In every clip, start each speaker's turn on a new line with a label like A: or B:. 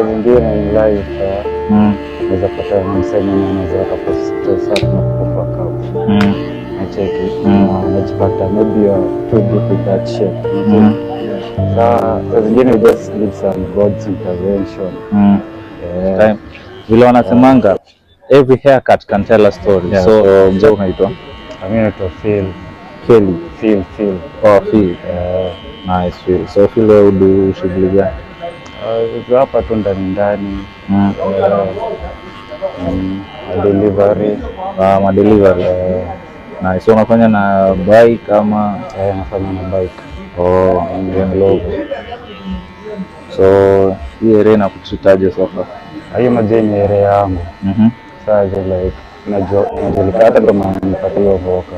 A: Saa zingine in life unaweza pata na msee mwenye anaweza akakustress up na kukufuck up. Nacheki na unajipata maybe you are too deep with that shit. Saa zingine you just need some God's intervention. Yeah.
B: Time. Vile wanasemanga, every haircut can tell a story.
A: Yeah.
B: So mzee, unaitwa?
A: I mean, to feel
B: Kelly?
A: Feel, feel.
B: Oh, Phil.
A: Yeah.
B: Nice, Phil. So Phil, wewe hudo shughuli gani?
A: Hapa tu ndani ndani. Yeah. Delivery.
B: Ah, ma delivery. Nice. So unafanya na bike ama?
A: Eh, nafanya na bike.
B: Oh, Lovo. So hii area inakutreat aje so far?
A: Hiyo mazee ni area yangu. Sasa like najua najulikana, hata ndo maana nipate hiyo voka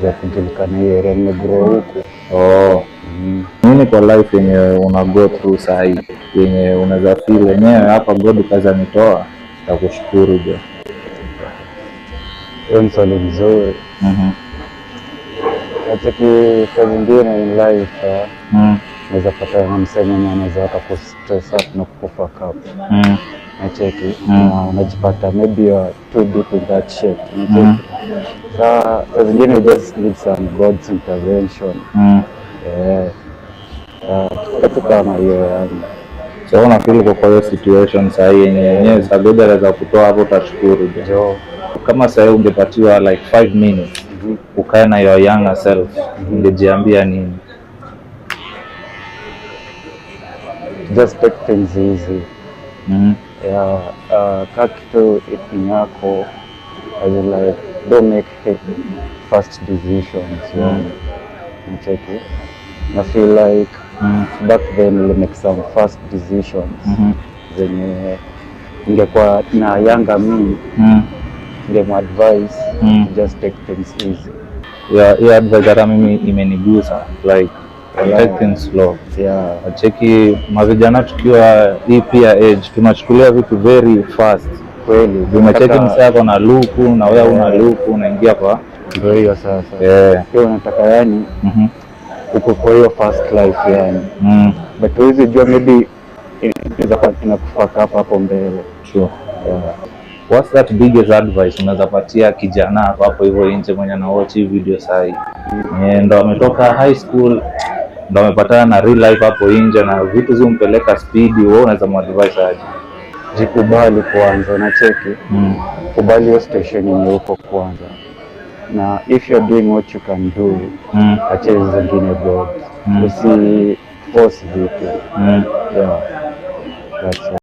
A: za kujulikana hii area, nimegrow huku.
B: Oh. Nini kwa life yenye una go through sahi yenye unaweza feel yenyewe hapa God kaza nitoa, takushukuru jo?
A: Hiyo ni swali mzuri. Nacheki saa zingine in life unaweza pata na msee mwenye anaweza akakustress up na kukufuck up. Nacheki na unajipata maybe you are too deep in that shit. Nacheki saa zingine you just need some God's intervention. Yeah. Kitu kama hiyo yani.
B: So una feel uko kwa hiyo situation sahi yenye yenyewe sa God anaweza kutoa hapo, utashukuru jo?
A: Jo.
B: Kama sahi ungepatiwa like 5 minutes ukae na your younger self, ungejiambia nini?
A: Just take things easy. Yeah, kaa kitu ni yako, as in like don't make fast decisions, yeah. Nacheki na feel like back then nili make some fast decisions zenye ingekuwa na younger me ningemuadvise to just take things easy.
B: Yeah, hiyo advice hata mimi imenigusa, like take things slow. Cheki mavijana, tukiwa hii pia age tunachukulia vitu very fast.
A: Kweli.
B: Umecheki msee ako na luku na wewe una luku, unaingia kwa
A: Ndio hiyo sasa. Pia unataka yani uko kwa hiyo fast life yani, but huwezi jua maybe inaweza kuwa inakufuck hapo hapo mbele.
B: Sure.
A: Yeah.
B: What's that biggest advice unaweza patia kijana hapo hapo hivyo nje mwenye ana watch hii video sahi? Mwenye ndo ametoka high school, ndo amepatana na real life hapo nje na vitu zimpeleka speed, wewe unaweza muadvise aje?
A: Jikubali kwanza, unacheki, kubali hiyo station yenye uko kwanza, na if you're doing what you can do, achia hizo zingine God. Usi force vitu. Yeah, that's it.